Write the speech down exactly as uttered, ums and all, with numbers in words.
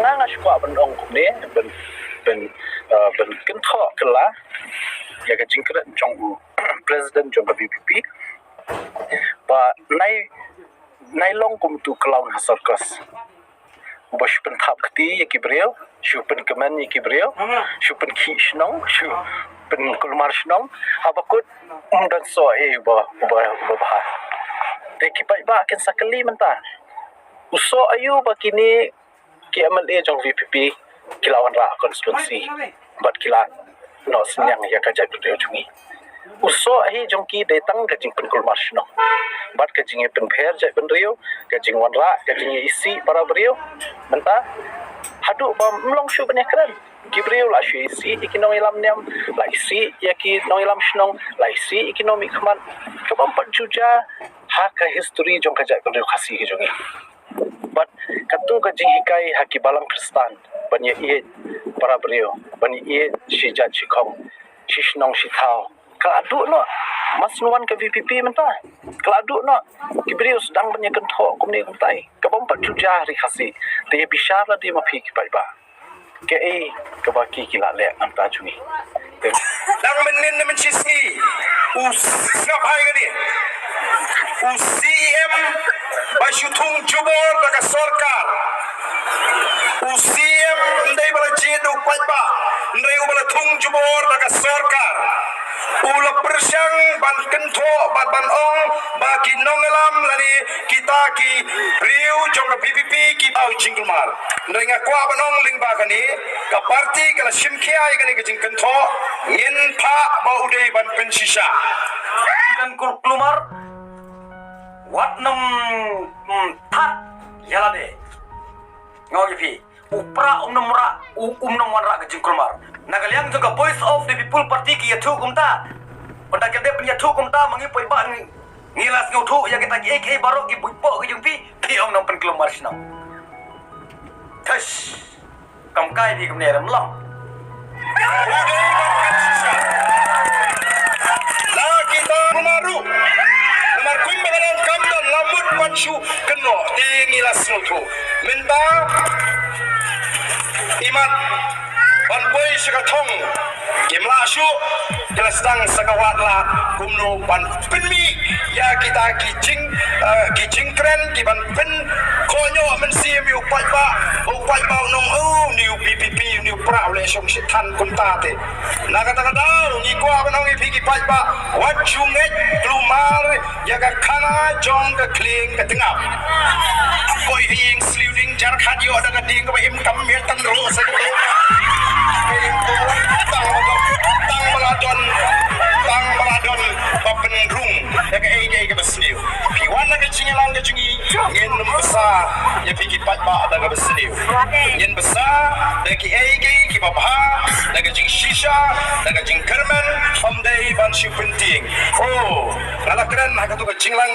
Nga nga shu kwah ban ong kumne, ban, ban, uh, ban kynthoh kylla ïa ka jingkren jong u president jong ka VPP ba nai, nai long kum tu clown ha circus. Uba shu pynthap kti ïa ki briew, shu pynkmen ïa ki briew, shu pynkhih shnong, shu pynkulmar shnong, haba kut um don soh ei uba, uba, uba bha. Te ki paidbah kin sa kylli mynta, u soh aïu ba kine ki MLA jong VPP ki la wanrah constituency bad ki la noh synñiang ïa ka jaitbynriew jong ngi. U soh hi jong ki dei tang ka jingpynkulmar shnong bad ka jingïapynpher jaitbynriew, ka jingwanrah, ka jingïaisih para briew. Mynta haduh ba ym long shuh ban ïakren, ki briew la shu isih ïa ki nongïalam niam, la isih ïa ki nongïalam shnong, la isih ïa ki nongmihkhmat. Kaba ym pat ju jia ha ka history jong ka jaitbynriew Khasi ka jong ngi. Bad kato ka jinghikai ha ki balang Khristan ban ïaieit para briew, ban ïaieit shi jait shi khong, shi shnong shi thaw, ka la duh noh. Mas ngan wan ka VPP mynta, ka la duh noh. Ki briew sdang ban ïakynthoh kumne kumtai, kaba ym pat ju jia ha ri Khasi. Te ïa bishar lade ma phi ki paidbah, kaei kaba ki ki la leh namar jong ngi. Dang mynnin ne mynshisngi u sngap hai kane, u CEM ba shu thung jubor da ka sorkar. U CEM ym dei ba la jied u paidbah, ym dei uba la thung jubor da ka sorkar. U la pyrshang ban kynthoh bad ban ong ba ki nongïalam lane kita ki briew jong ka VPP ki bau jingkulmar. Ym dei, nga kwah ban ong lyngba kane, ka party ka la shim khia ïa kane ka jingkynthoh, ngin phah ba u dei ban pynshisha. Kan kul kulmar wat nang, mm, that ïa lade. Nga ong ïa phi, u Prah um nang wanrah, u, um nang wanrah ka jingkulmar. Na ka liang jong ka Voice of the People Party ki ïathuh kumta. Ynda ki dep ïathuh kumta ma ngi paidbah ngi, ngi la sngewthuh ïa kita kiei kiei baroh ki buit poh ki jong phi, phi ong nang pynkulmar shnong. Thash. Kam kai phi kumne, ym long. La kita ruh, namar kumba ka long kam don, la mut ban shu kynnoh te ngi la sngewthuh. Mynta imat ban poi sha ka thong, kim lah shuh, ki la sdang sa ka wad lad kumno ban pynmih ïa kita ki jing, eh, ki jingkren ki ban pynkohnguh mynsiem ïa u paidbah, u paidbah un ong, oh, une u VPP, une u Prah u leh shong shi than kumta te. Na kata ka daw ngi kwah ban ong ïa phi ki paidbah, wat ju ngeit kulmar ïa ka khana jong ka khlieng ka tngap. Poi ha ïing sliu ding jar khat ïoh da ka ding kaba im kam miet tan ruh sa ka. Tang ba la don, tang ba la don, tang ba la don ba pynrung ïa kaei kaei kaba sniew. Phi wan na ka jingïalang ka jong ngi, ngin ym bsa ïa phi ki paidbah da kaba sniew. Ngin bsa da kiei kiei kiba bha, da ka jingshisha, da ka jingkyrmen, ym dei ban shu pyntieng. Oh, nga la kren ha kato ka jinglang